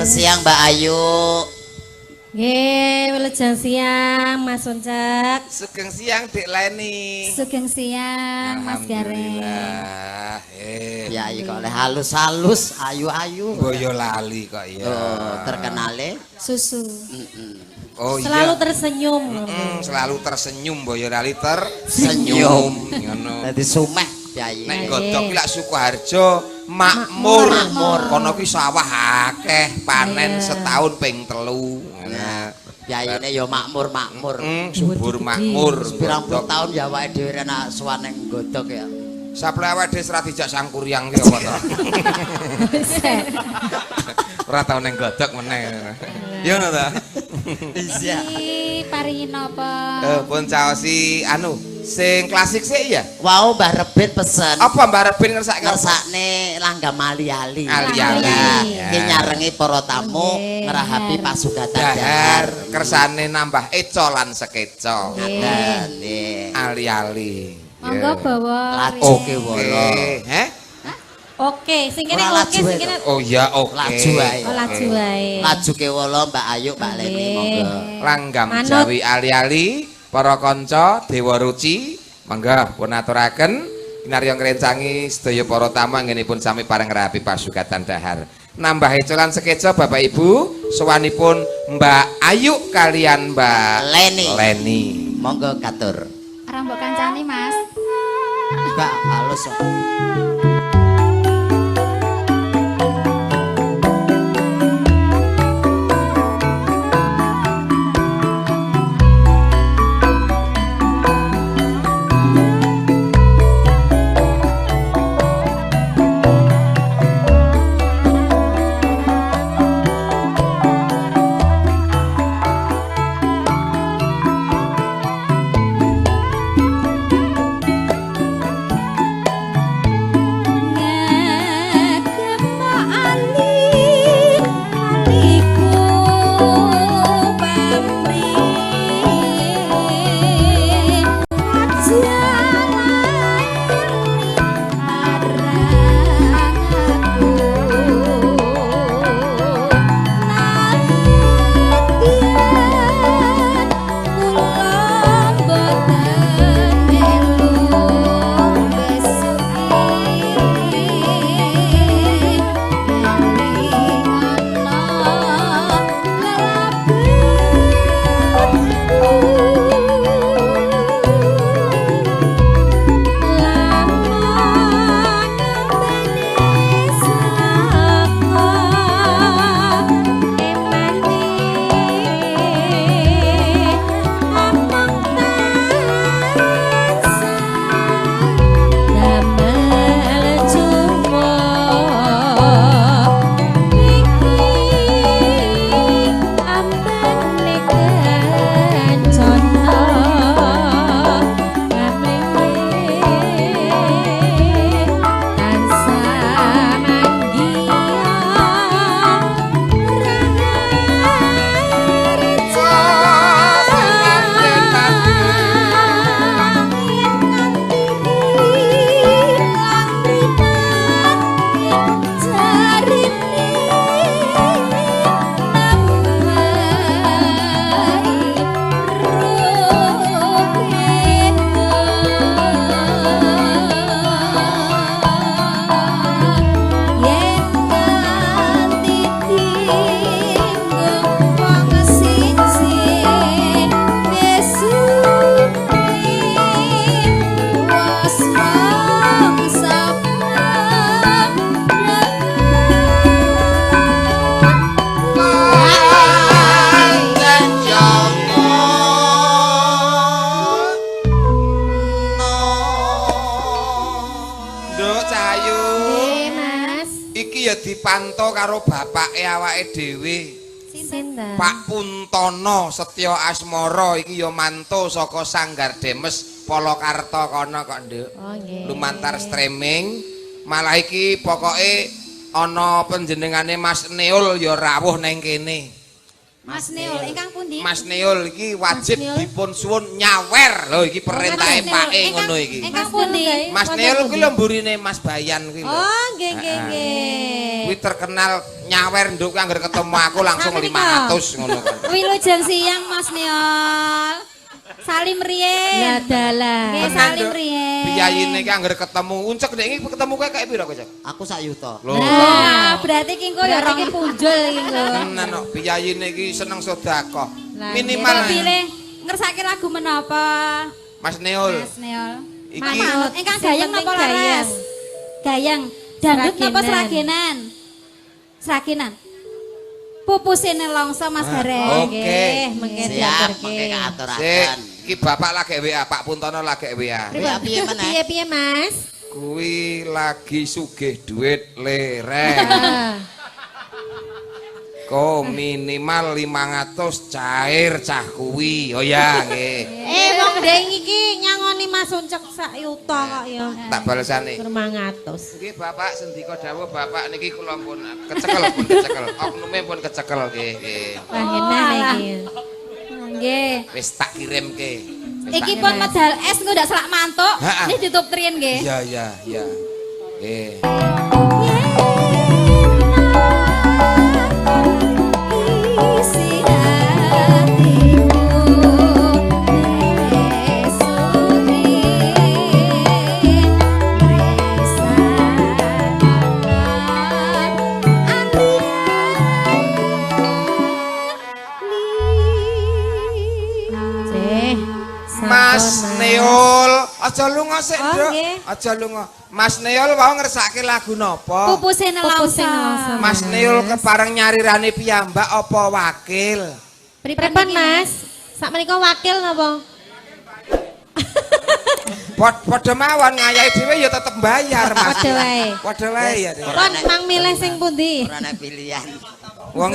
Sugeng siang Mbak Ayu. Nggih, wilujeng siang Mas Uncek. Sugeng siang Dik Leni. Sugeng siang Mas Gareng. Alhamdulillah. Ya ayu kok oleh halus-halus, ayu-ayu. Boyolali kok ya. Oh, terkenale. Susu. Oh iya. Selalu tersenyum. Selalu tersenyum Boyolali tersenyum. Ngono. Dadi sumeh piyayi. Nek godhog ki lak Sukoharjo makmur. Makmur. Kono ki sawah akeh, panen setahun ping 3. Nah, piyayine ya makmur-makmur. Subur makmur. Pirang puluh tahun ya awake dhewe nek sowan ning godhog ya. Saple awake dhewe ora dijak sangkuriang ki apa to? Ora tau ning godhog meneh. Ya ngono ta? Iya. Iki paringi napa? Pun caosi anu sing klasik sik ya. Wau Mbah Rebit pesen. Apa Mbah Rebit ngersake apa? Ngersakne langgam ali-ali. Ali-ali. Nah, ki nyarengi para tamu ngrahapi pasugatan Dahar kersane nambah eco lan sekeco. Ngaten nggih. Ali-ali. Monggo bawa. Laju kewala. Heh? Oke, sing kene Ora oke, laju sing wae kene. Oh iya oke. Laju wae. Oh, laju wae. Laju kewala Mbak Ayu, Mbak Leni monggo. Langgam Manut. Jawi ali-ali para kanca Dewa Ruci monggo pun aturaken kinarya ngrencangi sedaya para tamu anggenipun sami pareng ngrahapi pasugatan dahar. Nambah eco lan sekeco Bapak Ibu sowanipun Mbak Ayu kalian Mbak Leni. Leni. Monggo katur. Ora mbok kancani Mas. Mbak halus kok. Dipanto karo bapake awake dhewe. Sinten? Pak Puntono Setya Asmara iki ya mantu saka Sanggar Demes Polokarto kono kok, Nduk. Oh nggih. Lumantar streaming. Malah iki pokoke ana panjenengane Mas Neul ya rawuh neng kene. Mas Neul ingkang pundi? Mas Neul iki wajib dipun suwun nyawer. Lho iki perintahe Pake ngono iki. Ingkang pundi? Mas Neul kuwi lho mburine Mas Bayan kuwi lho. Oh, nggih nggih nggih. Kuwi terkenal nyawer nduk angger ketemu aku langsung Sampe nika. 500 ngono kan. Wilujeng siang Mas Neol. Salim riyen. Lah dalah. Nggih, Tenan, salim Nduk. riyen. Piyayine iki angger ketemu uncek nek iki ketemu kowe kayak piro kowe, Cek? Aku sak yuta. Lho. Nah, berarti ki engko ya rong punjul iki engko. Tenan kok piyayine iki seneng sedekah. Lah, Minimal Kok pilih ngersake lagu menapa? Mas Neol. Mas Neol. Iki Manut ingkang Sing gayeng penting napa laras? Gayeng. Dangdut napa Sragenan. sragenan? Sragenan. Pupuse nelongso Mas Gareng. Oke. Nggih, mengke Siap, diaturke. mengke Sik, kaaturaken. iki bapak lagi WA, Pak Puntono lagi WA. WA piye meneh? Piye-piye, Mas? Kuwi lagi sugih duit lereng. Ah. Ko minimal 500 cair cah kuwi. Oh ya nggih. Eh, wong ndeng iki nyangoni Mas Uncek sak yuta kok ya. Tak balesane. 500. Nggih Bapak sendika dawuh Bapak niki kula pun kecekel pun kecekel. Oknume pun kecekel nggih nggih. Wah, enak iki. Nggih. Wis tak kirimke. Wis tak Iki pun medal es engko ndak selak mantuk. Ha-ha. Ini ditutup riyen nggih. Iya iya iya. Nggih. Isi hatiku mesuri Cih. Mas sampun, Neol, aja lunga sik, Oh, Nduk. nggih. Aja lunga. Mas Neol wau ngersake lagu napa? Pupuse Pupuse nelongso. nelongso. Mas Neol kepareng nyarirane piyambak apa wakil? Pripun, niki? Mas? Sak menika wakil napa? Padha mawon ngayahi dhewe ya tetep bayar, Mas. Padha wae. Padha wae ya. Dek. Pon mang milih sing pundi? Ora ana pilihan. Wong